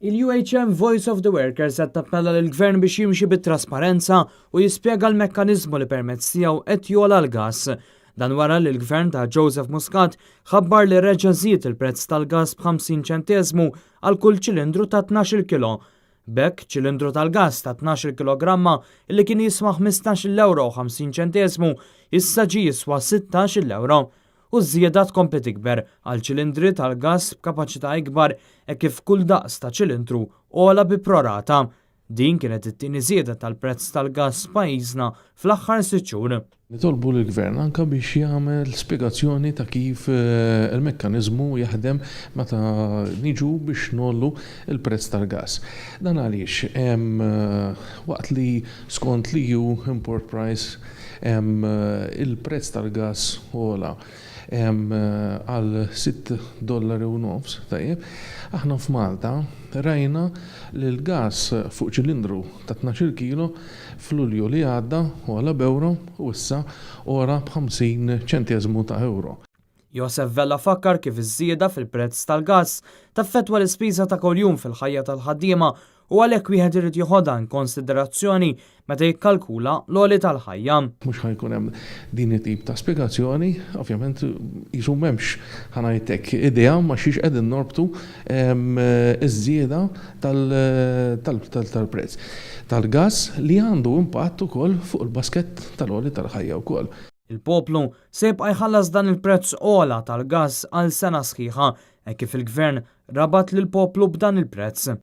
Il-UHM Voice of the Workers qed tappella lill-Gvern biex jimxi bit-trasparenza u jispjega l-mekkaniżmu li permezz tiegħu qed jogħla l-gass. Dan wara li l-Gvern ta' Joseph Muscat ħabbar li reġa' żied il-prezz tal-gass b'50 ċenteżmu għal kull ċilindru ta' 12 kilo. B'hekk, ċilindru tal-gass ta' 12 kilogramma li kien jiswa 15 euro 50 ċenteżmu issa ġi jiswa 16 euro u ż-żieda tkompli tikber għal ċilindri tal-gass b'kapaċità ikbar e kif kull daqs ta' ċilindru ogħla bi prorata. Din kienet it-tieni żieda tal-prezz tal-gass f'pajjiżna fl-aħħar 6 xhur. Nitolbu lill-Gvern anka biex jagħmel spjegazzjoni ta' kif il-mekkaniżmu jaħdem meta niġu biex ngħollu il-prezz tal-gas. Dan għaliex waqt li skont l-EU import price il-prezz tal-gas għola għal 6 dollari u nofs, tajjeb, aħna f'Malta rajna li l-gas fuq ċilindru ta' 12 kilo f'Lulju li għadda għola b'euro u issa għola b'50 ċenteżmu ta' euro. Josef Vella fakkar kif iż-żieda fil-prezz tal-gass taffettwa l-ispiża ta' kuljum fil-ħajja tal-ħaddiema u għalhekk wieħed irid joħodha in konsiderazzjoni meta jikkalkula l-għoli tal-ħajja. Mhux ħa jkun hemm din it-tip ta' spjegazzjoni, ovvjament jisu m'hemmx, ħa ngħidlek, idea ma' xiex qegħdin norbtu iż-żieda tal-prezz tal-gas li għandu impatt ukoll fuq il-basket tal-għoli tal-ħajja wkoll. Il-poplu se jibqa' jħallas dan il-prezz ogħla tal-gass għal sena sħiħa e kif il-gvern rabat lill-poplu b'dan il-prezz.